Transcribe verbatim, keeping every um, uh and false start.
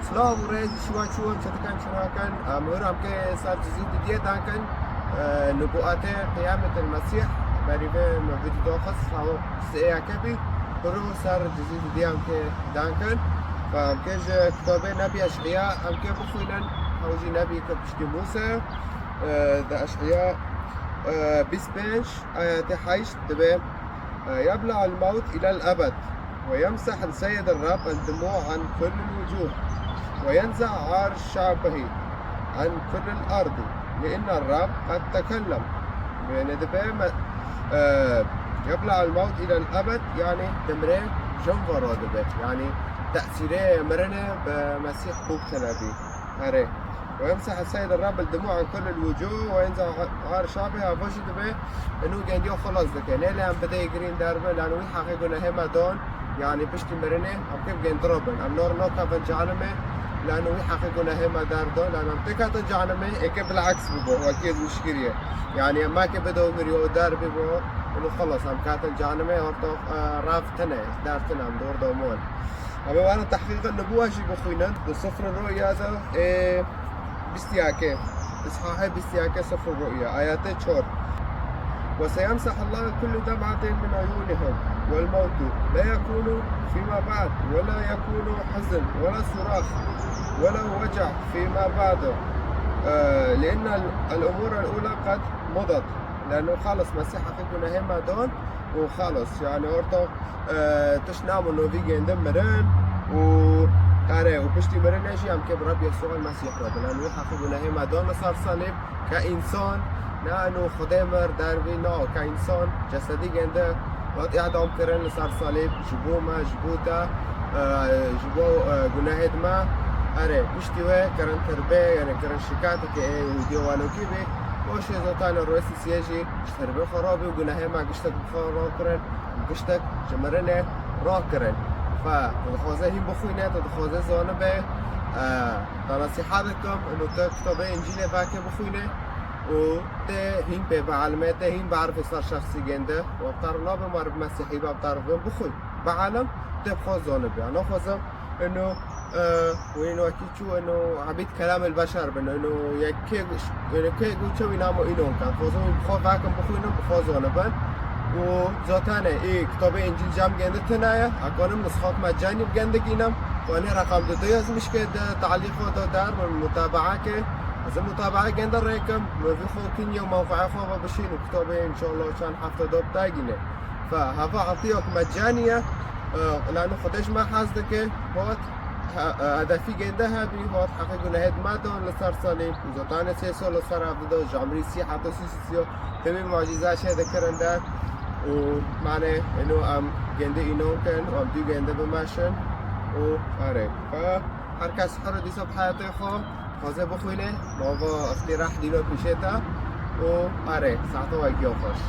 Silav û rêz ji we çû, em çi dikin, çi nakin? Em hûr em ke ser cizî didiyê dankin. Nubuatê Qiyametê Mesîh berî vê me vîdyo doxist, ew sêyeke bî. Hûr ser cizî didiyê em ke dankin. Em ke ji kitabê Nebî Eş'iya em ke bixwînin. Ew jî Nebî ke piştî Mûse. Di Eş'iya bîst pênc ayetê heşt dibe. يبلع الموت إلى الأبد، ويمسح السيد الرب الدموع عن كل الوجوه، وينزع عار شعبه عن كل الأرض، لأن الرب قد تكلم. Yani dibe me, e, يبلع الموت إلى الأبد, yani dimre jin varo dibe. Yani tesîrê mirinê bi Mesîh bûk tenebî. Erê. ويمسح السيد الرب الدموع عن كل الوجوه وينزع عار شعبه, ev jî dibe inu gendiyo xilas dike. Nê lê em bidê girîn derbe, lano wî heqê gunehê me don, yani piştî mirinê, em kê bigên dirobin. Em nor no kevin cehenimê, lano wî heqê gunehê me derdon, lano em tê ketin cehenimê, ê kê bil'eks bibo, wekî ez mişkiriye. Yani em makê bido miriyo, derbi bo, inu xilas, em ketin cehenimê, orto, e, rav tine, der tine, em dor domon. Em ê were Tehqîq Nubuwa jî bixwînin, di Sifr Ru'ya de, ê, bîst yekê, îshahê bîst yekê Sifr Ru'ya, ayetê çar. وسيمسح الله كل دمعة من عيونهم، والموت لا يكون فيما بعد، ولا يكون حزن، ولا صراخ، ولا وجع فيما بعد، آه، لأن ال-، الأمور الأولى قد مضت. Lano xalis Mesîh heqê gunehê me don û xalis. Yani orto, e, tişt namo novî gênde mirin û, erê, û piştî mirinê jî em kê bi Reb Yesûa Mesîh re bin. Lano wî heqê gunehê me don li ser salîb ke însan, ne eno Xwedê mir derbî, na, ke însan cesedî gênde hat îdam kirin li ser salîb ji bo me, ji bo te, e, ji bo, e, gunehêd me. Erê, piştî wê kirin tirbê, yani kirin şikateke ê û diyê walokî bî. Boşê zotanê rojê sisiyê jî ji tirbê xwe rabî û gunehê me giştek bi xwe rakirin, giştek ji mirinê rakirin. Fe, tu dixwaze hîn bixwîne, tu dixwaze zanibe, e, te nesîhet dikim, ino tu kitabê Încîlê veke bixwîne û te hîn pê bielime, te hîn biarifê ser şexsî gênde, we bi te re nabe, ma re bi Mesîhî be, bi te re bixwîn. Bielim, te bi xwe zanibe. Naxwazim ino, e, wî ino wekî çû, ino ebîd kelamê beşer bin, ino yek kê, ino kê got çi wî namo înon ken. Xwazim wî bi xwe vekin, bixwînin, bi xwe zanibin. Û zaten ê kitabê Încîl cem gênde tine ye. Ekonim nisxat me cenî bi gendik înim. Wanê reqam di du yazmişke de talîqo de der min mutabaa ke. Ez mutabaa gênde rêkim. Min vî xwe kin yew mewqeya xwe ve bişîn û kitabê înşallah çend hefte de bi te gîne. Fe, heva etiyok me cenî ye. E, lano Xwedê ji me hez dike. Hot, he-, e, hedefî gênde hebî, hot heqê gunehêd me don li ser salîb. Zaten sê sal li ser ev dido, ji emrî sî heta sî sî sî, hemî mucîza çê dikirin de. Û mane, ino em gênde înon kin, em dû gênde bimeşin. Û erê. Fe, her kes hur dîsa bi heyatê xwe. Xweze bixwîne, mava îftîrah dîlo pîşê te û erê, saeta we giyo xweş.